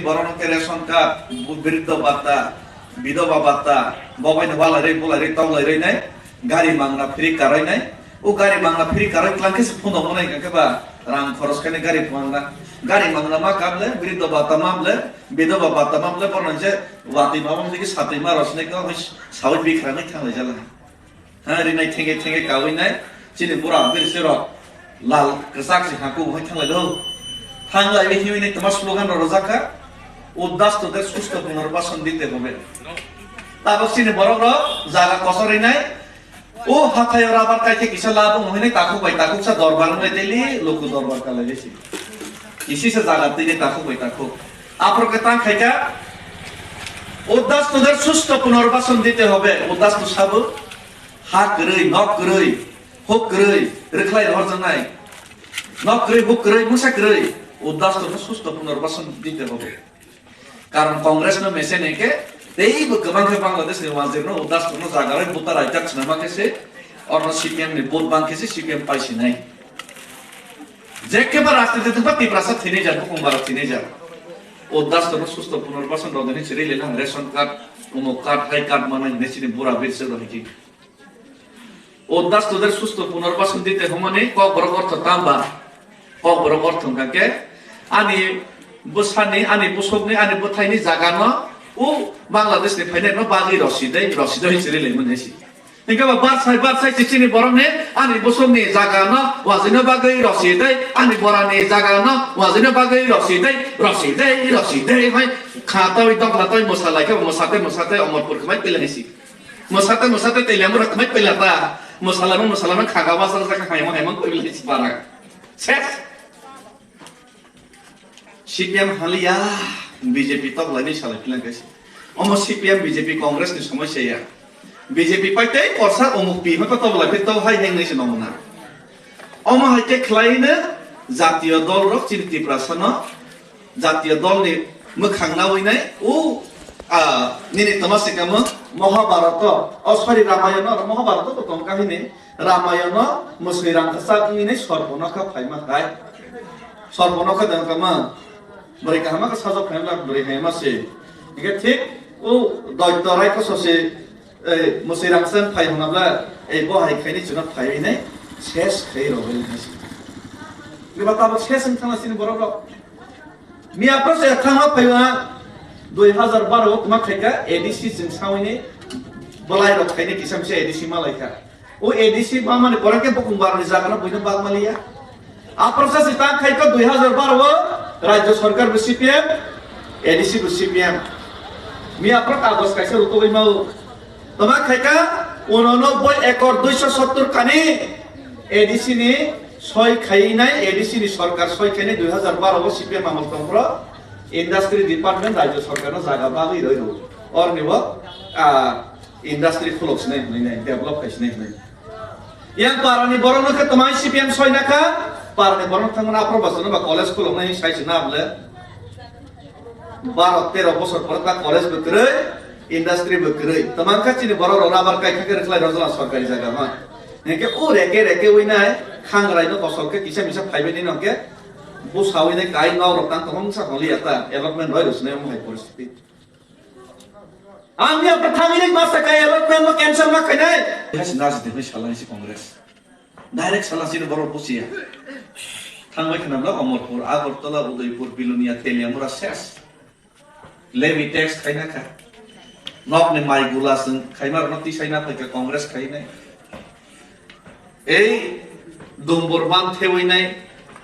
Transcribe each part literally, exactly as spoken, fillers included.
Borok no khe ration card, bu-, briddo bhatta, bidoba bhatta, bobaino walairwi bulairwi toklairwi nai, gari mangna free karwi nai. O gari mangna free karwi tlang khe se phunuknai hwnkhe ba rang khoros khainai gari mangna. Gari mangna ma kable, briddo bhatta ma ble, bidoba bhatta ma ble, bono je watwi ma bamjagwi satwi ma rosnai khe sawi bikhranai thanglaijala. Ha, rinai thengwi thengwi kawi nai, chini bura biri se rok lal kwchak se haku hai thanglai do. Thanglai bi hiwi nai tama slogan rok rojak kha, "Uddasto der susto punarbason dite hobe." Tabok chini borok rok jaga kosor rinai, o hathaio rabar kaithe kisa labo hinwi takhuk bai takhuk sa dorbar wngwi daily luku dorbar kalai risi. Kisi se jaga tini takhuk bai takhuk. Aphro khe tang khaika, "Uddasto der susto punarbason dite hobe." Uddasto sabo, ha kwrwi, nok kwrwi, huk kwrwi, rwkhlai rohorjaknai. Nok kwrwi, huk kwrwi, mungsa kwrwi, Uddasto no susto punarbason dite hobe. Karon Congress no mesen hwnkhe teibo kwbang khe Bangladesh ni wazir no Uddasto no jaga bai buta raijak swnama khe se, orno C P M ni vote bang khe se C P M paisinai. Jekheba rajniti thwngkha Tiprasa thwinai jak, bukung bara thwinai jak. Uddasto no susto punarbason rw hwnwi chiri le lang ration card, umuk card, hai card manai hwnwi chini bura biri se rw hiki. Uddasto der susto punarbason dite hwnmani kokborok ortho tamba? Kokborok ortho hwnkha khe ani bwsani, ani bwswkni, ani bwthaini jaga no o Bangladesh ni phainai no bagwi roside, roside hwnwi chiri le mani si. Hingke ba barsai barsai chichini borok ni ani bosong ni jaga no wajino bagwi rosi dei, ani bora ni jaga no wajino bagwi rosi dei, rosi dei, rosi dei, hai kha twi dok la twi mosa lai khe mosa tei mosa tei omor pur kmai pila hisi. Mosa tei mosa tei tei lemur kmai pila ta. Mosa lai mosa lai kha ga wasa jaga hai mo hai mo pila hisi bara. Ses. C P M haliya, B J P tok lainwi salai philang kaisa. Omo C P M, B J P, Congress ni somosya ya. B J P pai tei korsa omuk pi hoi pa tok lai phi tok hai heng nai se nong na. Omo hai khe khlai no jatiyo dol rok chini Tiprasa no jatiyo dol ni mwkhang nawi nai u, a, nini toma se kamo Mahabharat o, o sorry, Ramayana oro Mahabharat o bo tong ka hini. Ramayano mwswi rang kwchak wngwi nai sorponokha phaima hai. Sorponokha de wngkha ma, bwrwi kahama khe sajak phaima, bwrwi hai ma se. Hingkhe thik o doito raikoso se, ei, mwswi rang kwchak phai hwnabla, ei, bo hai khaini chwngno phaiwi nai ses khai rogwi nai se. Hingkhe ba tabuk ses wng thangna chini borok rok. Miya pro se thangma phaiwa dui hazar baro o kwma khaika A D C chwng sawini bwlai rok khaini kisa misa A D C malaikha. O A D C bamani pore khe bukung baroni jaga no buino bak maliya. Aproksa se ta khai ko dui hazar baro o Rajya Sarkar bo C P M, A D C bo C P M. Mi aprok kagoj kaisa rutugwi ma o. Toma khai ka unonobboi ekor duiso sottor kani A D C ni soi khainai, A D C ni sarkar soi khainai dui hazar baro o C P M amol tongphro industry department Rajya Sarkar no jaga bagwi roi rw. Orni bo, ah, industry khulok sinai hwnwi nai, develop khai sinai hwnwi. Yang parani borok no khe twmai C P M soi na kha, parani borok no thangmani aphro bwsano ba college khuloknai sai se na bwle. Baro tero bosor pore ta college bo kwrwi, industry bo kwrwi. Twmang kha chini borok rok rubber kai kha khe rwkhlai rw jala sorkari jaga ma. Hingke o reke reke wi nai khangrai no kosol khe kisa misa phaibai ni no khe busa wi nai kai nok rok tang tongmung sa holi ya ta allotment roi rw sinai omo hai poristiti. Ang ya bwthangwi rik masa kaya allotment no cancel ma khainai. Hai si nasi de hai salai si Congress. Direct salai si borok busiya. Thangbai khna bla Omorpur, Agartala, Udaipur, Bilonia, Teliamura ses. Levy tax khaina kha. Nok ni mai gula sung khaima rok ti saina phai ka Congress khainai. Ei dumbur ban thewinai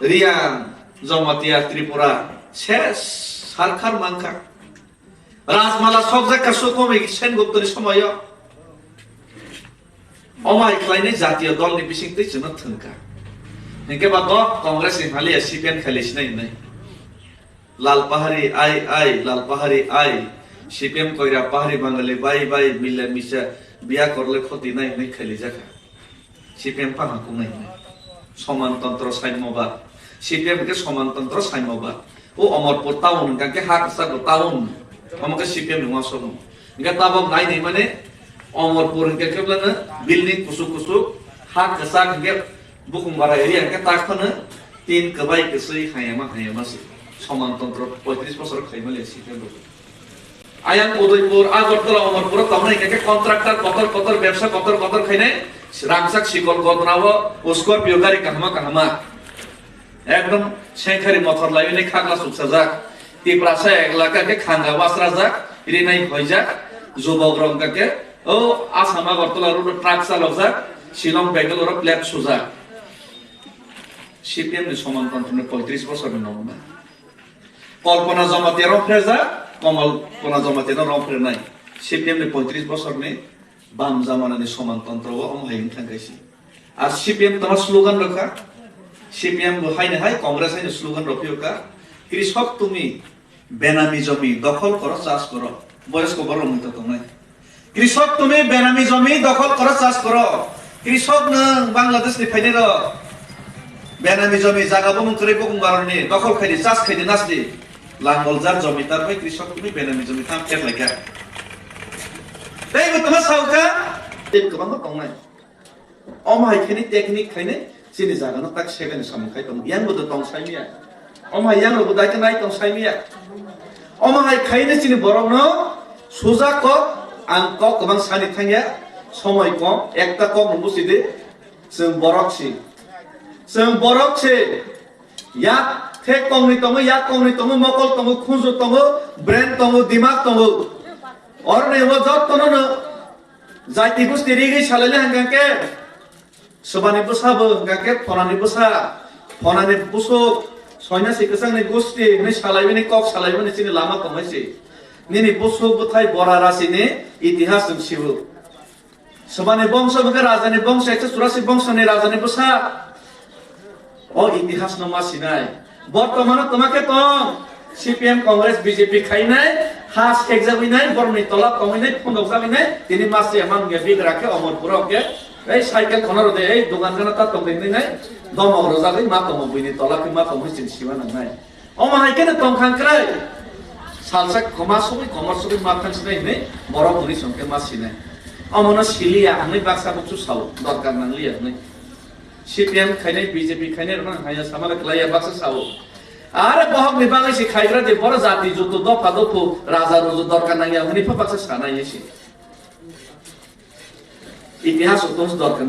Riang, Jamatia, Tripura ses sarkar mankha. Rajmala sokjak ka Sukhumai Sen Guptani somoyo. Omai khlainai jatiyo dolni bisingtwi chwngno thwngkha. Hinkhe ba do Congress ni haliya C P M khailai sinai hinwi. Lal Pahari ai ai, Lal Pahari ai. C P M koira Pahari Bangali bai bai, mila misa biya korle khoti nai hinwi khailijak kha. C P M pha hangkuk nai hinwi. Soman tontro saimobad. C P M hwnkhe soman tontro saimobad. O Omorpur town hwnkha khe ha kwchak bo town. Omo khe C P M ni uansukmung. Hwnkhe tabok nai nai mane Omorpur hwnkhe khe belano building kuchuk kuchuk, ha kwchak hwnkhe Bukumbara area hwnkhe tak phano tin kwbai kwsui hayama hayama se. Soman tontro poitris bosor khaimali C P M rok. Ayang Udaipur, Agartala, Amarpuro tongnai khe contractor kotor kotor, bebsa kotor kotor khainai, rangchak sikol godnao, Scorpio gari kahama kahama. Ekdom sengkhari mothor laiwi khagla suksajak. Tiprasa elaka khe khanga wasrajak, rinai hoijak, jubok rok khe o Assam Agartala road o truck chalokjak, Shillong Bangalore o plate sujak. C P M ni Soman Tantroni poitris bosorni nongma. Kalpana Jamatia rong phrejak, Kalpana Jamatia no rong phrenai. C P M ni poitris bosorni bam jamanani Soman Tantro o omo hai wng thang kaisi. Ar C P M tama slogan rokha. C P M bo haino hai, Congress haino slogan rok phiyokha. Krisok tumi benami jomi dokhol koro, chas koro. Boyos ko borok mui to tongnai. Krisok tumi benami jomi dokhol koro, chas koro. Krisok nwng Bangladesh ni phainai rok. Benami jomi jaga bumung kwrwi bukung baroni dokhol khaidi, chas khaidi, nasdi. Langol jar jomitar bai krisok tumi benami jomi tham kher laikha. Tei bo tama sauka. Tei kwbangma tongnai. Omo hai kheni technique khainai chini jaga no tak second samung khai tongo. Yang bo tong sai miya. Omo hai yang rok bo dai nai tong sai miya. Omo hai khainai chini borok no suja kok, ang kok kwbang sani thangya, somoi kom, ekta kok no busi di, chwng borok si. Chwng borok si. Yak thek kongni tongo, yak kongni tongo, mokol tongo, khunju tongo, brain tongo, dimak tongo. Oroni o jottono no jati gusti rigi salai le hangkang ke. Sobani bwsa bo hwnkha khe phonani bwsa, phonani busuk, soinasi kwchangni gusti hwnwi salaibini kok salaibini chini lama tongmai se. Nini busuk bwthai bora rasini itihas nwng sibu. Sobani bongso hwnkha rajani bongso, ekso churasi bongsoni rajani bwsa. O itihas no ma sinai. Bortomano toma khe tong. C P M, Congress, B J P khainai, ha sekjagwi nai, borokni tola tongwi nai, phundok jagwi nai, tini masi ama hwnkhe bigra khe omor pura hwnkhe, ei cycle khonaro de, ei dogan gana ta tongwi nai, domok rwjagwi ma tongo buini tola khe ma tongwi chwng sima nangnai. Omo hai khe tong khang krai. Salsa koma sugwi, komor sugwi ma thang sinai hinwi borok hwnwi song khe ma sinai. Omono siliya hwnwi baksa buksu sao, dorkar nangliya hwnwi. C P M khainai, B J P khainai rokno haya samala kwlaiya baksa sao. Are bohokni bagwi se khaigra de, boro jati jutu dopha dophu raja ruju dorkar nangya hwnwi pha baksa sanai se. Itihas o tong dorkar.